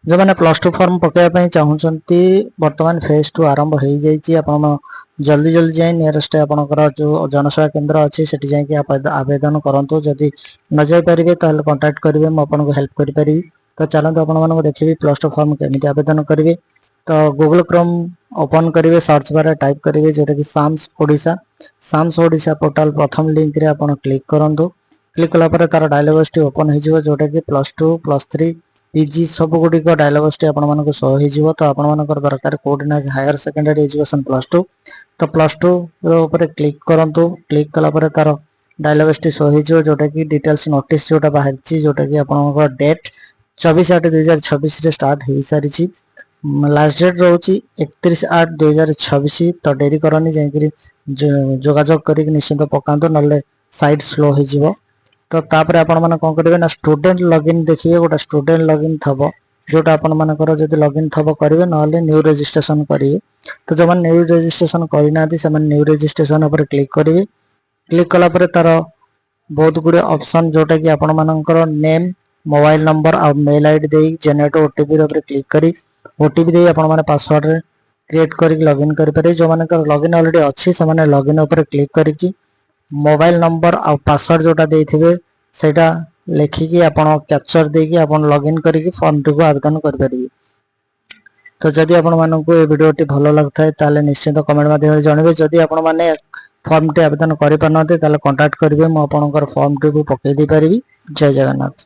ଯେଉଁମାନେ +2 ଫର୍ମ ପକାଇବା ପାଇଁ ଚାହୁଁଛନ୍ତି, ବର୍ତ୍ତମାନ ଫେଜ୍ 2 ଆରମ୍ଭ ହେଇଯାଇଛି। ଆପଣ ଜଲ୍ଦି ଜଲ୍ଦି ଯାଇ ନିୟରେଷ୍ଟ ଆପଣଙ୍କର ଯେଉଁ ଜନସେବା କେନ୍ଦ୍ର ଅଛି, ସେଠି ଯାଇକି ଆବେଦନ କରନ୍ତୁ। ଯଦି ନ ଯାଇପାରିବେ, ତାହେଲେ କଣ୍ଟାକ୍ଟ କରିବେ, ମୁଁ ଆପଣଙ୍କୁ ହେଲ୍ପ କରିପାରିବି। ତ ଚାଲନ୍ତୁ, ଆପଣମାନଙ୍କୁ ଦେଖିବି +2 ଫର୍ମ କେମିତି ଆବେଦନ କରିବେ। ତ ଗୁଗଲ କ୍ରୋମ୍ ଓପନ୍ କରିବେ, ସର୍ଚ୍ଚ ବାରରେ ଟାଇପ୍ କରିବେ ଯେଉଁଟାକି SAMS Odisha. SAMS Odisha portal ପ୍ରଥମ ଲିଙ୍କରେ ଆପଣ କ୍ଲିକ୍ କରନ୍ତୁ। କ୍ଲିକ୍ କଲା ପରେ ତାର ଡାଇଲଗ ବକ୍ସଟି ଓପନ୍ ହେଇଯିବ, ଯେଉଁଟାକି +2, +3, ପିଜି ସବୁ ଗୁଡ଼ିକ ଡାଇଲଗ ବକ୍ସଟି ଆପଣମାନଙ୍କୁ ଶୋ ହେଇଯିବ। ତ ଆପଣମାନଙ୍କର ଦରକାର କେଉଁଠି ନା ହାୟର ସେକେଣ୍ଡାରୀ ଏଜୁକେସନ୍ +2। ତ +2 ଉପରେ କ୍ଲିକ୍ କରନ୍ତୁ। କ୍ଲିକ୍ କଲା ପରେ ତାର ଡାଇଲଗ ବକ୍ସଟି ଶୋ ହେଇଯିବ, ଯେଉଁଟାକି ଡିଟେଲ୍ସ ନୋଟିସ୍ ଯେଉଁଟା ବାହାରିଛି, ଯେଉଁଟାକି ଆପଣଙ୍କର ଡେଟ୍ 24/8/2026ରେ ଷ୍ଟାର୍ଟ ହେଇସାରିଛି। ଲାଷ୍ଟ ଡେଟ୍ ରହୁଛି 31/8/2026। ତ ଡେରି କରନି, ଯାଇକରି ଯୋଗାଯୋଗ କରିକି ନିଶ୍ଚିନ୍ତ ପକାନ୍ତୁ, ନହେଲେ ସାଇଟ୍ ସ୍ଲୋ ହେଇଯିବ। ତ ତାପରେ ଆପଣମାନେ କ'ଣ କରିବେ ନା ଷ୍ଟୁଡେଣ୍ଟ ଲଗଇନ୍ ଦେଖିବେ, ଗୋଟେ ଷ୍ଟୁଡେଣ୍ଟ ଲଗଇନ୍ ଥବ, ଯେଉଁଟା ଆପଣମାନଙ୍କର ଯଦି ଲଗଇନ୍ ଥବ କରିବେ, ନହେଲେ ନ୍ୟୁ ରେଜିଷ୍ଟ୍ରେସନ କରିବେ। ତ ଯେଉଁମାନେ ନ୍ୟୁ ରେଜିଷ୍ଟ୍ରେସନ କରିନାହାନ୍ତି, ସେମାନେ ନ୍ୟୁ ରେଜିଷ୍ଟ୍ରେସନ ଉପରେ କ୍ଲିକ୍ କରିବେ। କ୍ଲିକ୍ କଲା ପରେ ତାର ବହୁତ ଗୁଡ଼ିଏ ଅପସନ୍, ଯେଉଁଟାକି ଆପଣମାନଙ୍କର ନେମ୍, ମୋବାଇଲ ନମ୍ବର ଆଉ ମେଲ୍ ଆଇଡି ଦେଇ ଜେନେରେଟ୍ ଓଟିପି ଉପରେ କ୍ଲିକ୍ କରି, ଓଟିପି ଦେଇ ଆପଣମାନେ ପାସୱାର୍ଡ଼ରେ କ୍ରିଏଟ୍ କରିକି ଲଗଇନ୍ କରିପାରିବେ। ଯେଉଁମାନଙ୍କର ଲଗଇନ୍ ଅଲରେଡ଼ି ଅଛି, ସେମାନେ ଲଗଇନ୍ ଉପରେ କ୍ଲିକ୍ କରିକି ମୋବାଇଲ ନମ୍ବର ଆଉ ପାସୱାର୍ଡ଼ ଯେଉଁଟା ଦେଇଥିବେ, ସେଇଟା ଲେଖିକି ଆପଣ କ୍ୟାପଚା ଦେଇକି ଆପଣ ଲଗଇନ୍ କରିକି ଫର୍ମଟିକୁ ଆବେଦନ କରିପାରିବେ। ତ ଯଦି ଆପଣମାନଙ୍କୁ ଏ ଭିଡ଼ିଓଟି ଭଲ ଲାଗୁଥାଏ, ତାହେଲେ ନିଶ୍ଚିନ୍ତ କମେଣ୍ଟ ମାଧ୍ୟମରେ ଜଣାଇବେ। ଯଦି ଆପଣମାନେ ଫର୍ମଟି ଆବେଦନ କରିପାରୁନାହାନ୍ତି, ତାହେଲେ କଣ୍ଟାକ୍ଟ କରିବେ, ମୁଁ ଆପଣଙ୍କର ଫର୍ମଟିକୁ ପକାଇ ଦେଇପାରିବି। ଜୟ ଜଗନ୍ନାଥ।